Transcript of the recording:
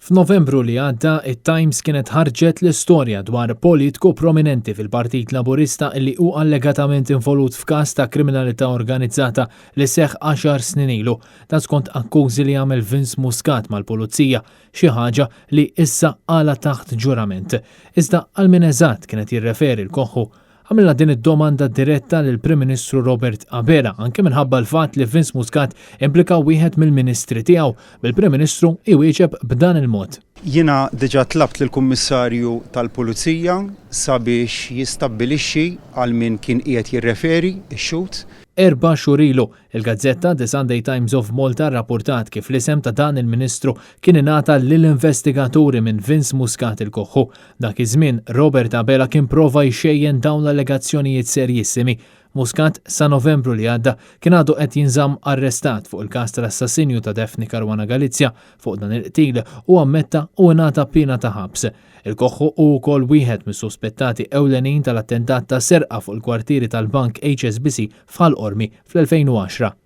F'Novembru li għadda, it-Times kienet ħarġet l-istorja dwar politku prominenti fil-Partit Laburista li hu allegatament involut f'każ ta' kriminalità organizzata li seħħ għaxar snin ilu. Dan skont akkużi li għamel Vince Muscat mal-Pulizija, xi ħaġa li issa qalha taħt ġurament. Iżda għal min eżatt kien qed jirreferi l-Koħħu? Għamilna din id-domanda diretta lill-Prim Ministru Robert Abela, anke minħabba l-fatt li Vince Muscat implika wieħed mill-ministri tiegħu, bil-Prim Ministru iwieġeb b'dan il-mod. Jiena diġà tlabt lill-Kummissarju tal-Pulizija sabiex jistabbilixxi għal min kien qiegħed jirreferi x-xhud. 4 xhur ilu, il-gazzetta The Sunday Times of Malta rrappurtat kif l-isem ta' dan il-Ministru kien ingħata lill-investigaturi minn Vince Muscat il-Koħħu. Dak iż-żmien, Robert Abela kien prova jxejjen dawn l-allegazzjonijiet serjissimi. Muscat, sa Novembru li għadda, kien għadu qed jinżamm arrestat fuq il-każ tal-assassinju ta' Daphne Caruana Galizia. Fuq dan il-qtil hu ammetta u ingħata piena ta' ħabs. Il-Koħħu hu wkoll wieħed mis-suspettati ewlenin tal-attentat ta' serqa fuq il-kwartieri tal-Bank HSBC f'Ħal Qormi fl-2010.